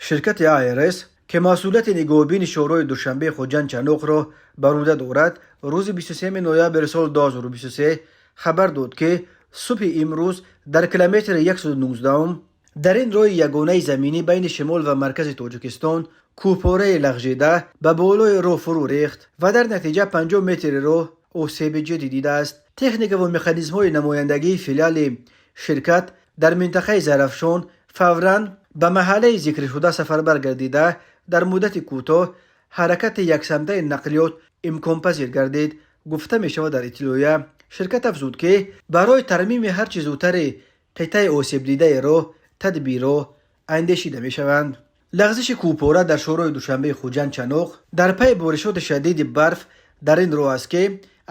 Ширкати АРС, ки масъулияти нигоҳубини шоҳроҳи Душанбе Хуҷанд Чаноқро бар уҳда дорад, рӯзи 23 ноябри соли 2023 хабар дод, ки субҳи имрӯз дар километри 119 дар ин роҳи ягонаи заминӣ байни шимол ва маркази Тоҷикистон кӯҳпораи лағжида ба болои роҳ фурӯ рехт ва дар натиҷа 50 метри роҳ осеби ҷиддӣ дидааст. Техника ва механизмҳои намояндагии филиали ширкат дар минтақаи Зарафшон фавран ба маҳаллаи зикршуда сафарбар гардида, дар муддати кӯтоҳ ҳаракати яксамтаи нақлиёт имконпазир гардид, гуфта мешавад дар иттилоия. Ширкат афзуд, ки барои тармими ҳарчи зудтари қитъаи осебдидаи роҳ тадбирҳо андешида мешаванд. Лағзиши кӯҳпора дар шоҳроҳи Душанбеи Хуҷанд Чаноқ дар пайи боришоти шадиди барф дар ин роҳ аст, ки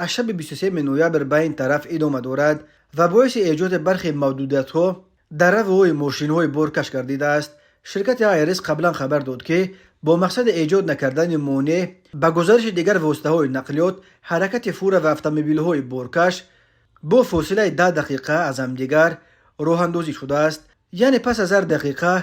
аз шаби 23 ноябр ба ин тараф идома дорад ва боиси эҷоди бархе маҳдудиятҳо дар равҳои мошинҳои боркаш гардидааст. Ширкати АРС қаблан хабар дод, ки бо мақсади эҷод накардани монеъ ба гузариши дигар воситаҳои нақлиёт, ҳаракати фура ва автомобилҳои боркаш бо фосилаи 10 дақиқа аз ҳамдигар роҳандозӣ шудааст, яъне пас аз ҳар дақиқа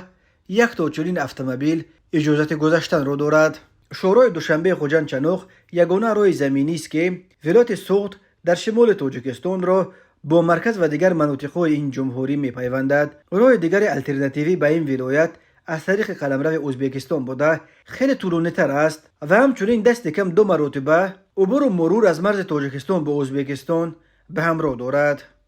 як то чунин автомобил иҷозати гузаштанро дорад. Шоҳроҳи Душанбе Хуҷанд Чаноқ ягона роҳи заминист, ки вилояти Суғд дар шимоли Тоҷикистонро бо марказ ва дигар манотиқҳои ин ҷумҳурӣ мепайвандад. Роҳи дигари алтернативӣ ба ин вилоят аз тариқи қаламрави Ӯзбекистон буда, хеле тӯлонитар аст ва ҳамчунин дасти кам ду маротиба убуру мурур аз марзи Тоҷикистон бо Ӯзбекистон ба ҳамроҳ дорад.